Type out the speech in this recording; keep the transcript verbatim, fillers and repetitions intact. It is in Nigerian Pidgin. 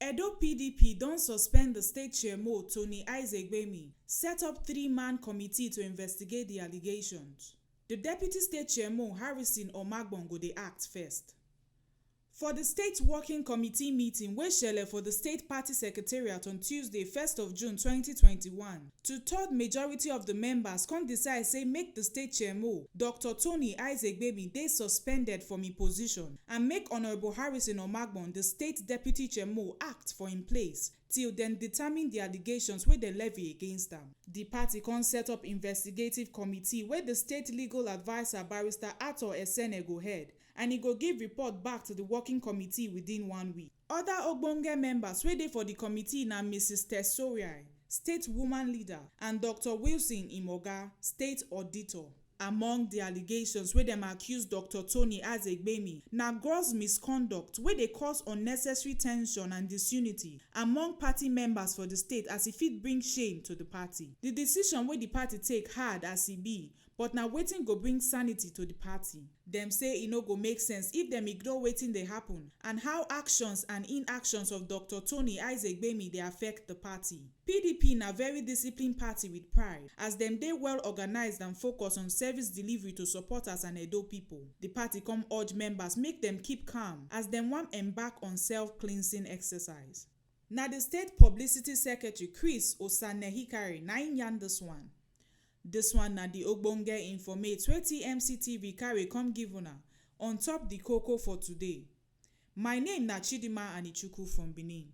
Edo P D P don suspend the state chairmo Tony Aizegbemi, set up three-man committee to investigate the allegations. The deputy state chairmo Harrison Omagbon go dey act first. For the state working committee meeting wey shele for the state party secretariat on Tuesday, first of June twenty twenty-one, two-third majority of the members come decide say make the state chairmo, Doctor Tony Aizegbemi, dey suspended from im position and make Honourable Harrison Omagbon, the state deputy chairmo, act for im place till dem determine the allegations wey dem levy against am. The party come set up investigative committee wey the state legal adviser, Barrister Arthur Esene, go head, and e go give report back to the working committee within one week. Other ogbonge members wey dey for the committee na Missus Tess Soriai, state woman leader, and Doctor Wilson Imoga, state auditor. Among the allegations wey dem accuse Doctor Tony Aizegbemi na gross misconduct wey dey cause unnecessary tension and disunity among party members for the state, as e fit bring shame to the party. The decision wey the party take hard as e be, but na wetin go bring sanity to the party. Dem say e no go make sense if dem ignore wetin dey happen and how actions and inactions of Doctor Tony Aizegbemi dey affect the party. P D P na very disciplined party with pride, as dem dey well organized and focus on service delivery to supporters and Edo people. The party come urge members make dem keep calm as dem wan embark on self-cleansing exercise. Na the state publicity secretary, Chris Osane Hikari, na im yarn this one. This one na the ogbonge informate wey T M C T V carry come give una on top the koko for today. My name na Chidima Anichukwu from Benin.